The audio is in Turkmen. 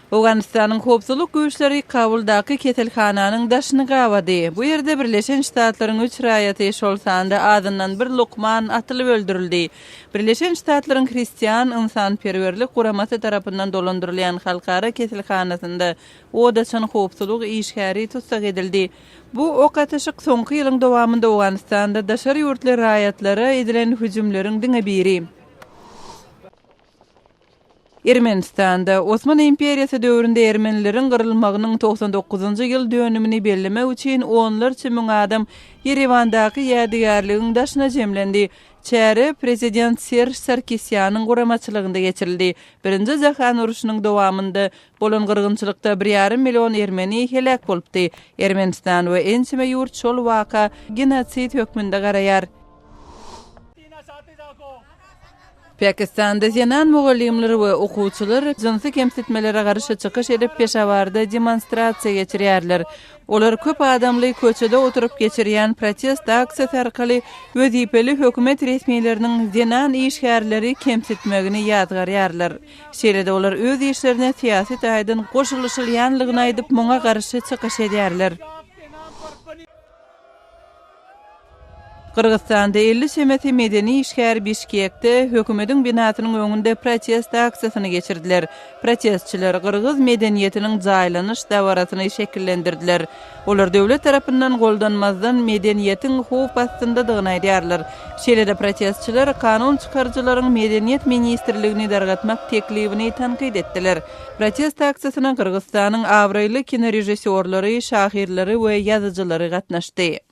Owganystanyň howpsuzlyk güýçleri Kabuldaky keselhananyň daşyny gabady. Bu ýerde Birleşen Ştatlaryň üç raýaty, şol sanda azyndan bir lukman atylyp öldürildi. Birleşen Ştatlaryň Hristian ynsanperwerlik guramasy tarapyndan dolandyrylýan halkara keselhanasynda od açan howpsuzlyk işgäri tussag edildi. Bu ok atyşyk soňky ýylyň dowamynda Owganystanda daşary ýurtly raýatlara edilen hüjümleriň diňe biri. Ermenistanda Osman imperiýasy döwründe ermenileriň gyrylmagynyň 99-njy ýyl dönümini bellemek üçin onlarça müň adam Ýerewandaky ýadygärligiň daşyna jemlendi. Çäre prezident Serž Sarkisýanyň guramaçylygynda geçirildi. Birinji jahan urşunyň dowamynda bolan gyrgynçylykda bir ýarym million ermeni heläk bolupdy. Ermenistan we ençeme ýurt şol waka genosid hökmünde garaýar. Pakistanda zenan mugallymlar we okuwçylar jynsy kemsitmelere garşy çykyş edip Peşawarda demonstrasiýa geçirýärler. Olar köp adamly köçede oturyp geçirýän protest aksiýasy arkaly wezipeli hökümet resmileriniň zenan işgärleri kemsitmegini ýazgarýarlar. Şeýle-de olar öz işlerine syýasy taýdan goşulyşylýanlygyny aýdyp muňa garşy çykyş edýärler. Gyrgyzystanda 50 çemesi medeni işgär Bişkekde hökümetiň binasynyň öňünde protest aksiýasyny geçirdiler. Protestçiler gyrgyz medeniýetiniň jaýlanyş dabarasyny şekillendirdiler. Olar döwlet tarapyndan goldanmazdan medeniýetiň howp astyndadygyny aýdýarlar. Şeýle-de protestçiler kanun çykaryjylaryň Medeniýet ministrligini dargatmak teklibini tankyt etdiler. Protest aksiýasyna Gyrgyzystanyň abraýly kinorežissýorlary, şahyrlary we ýazyjylary gatnaşdy.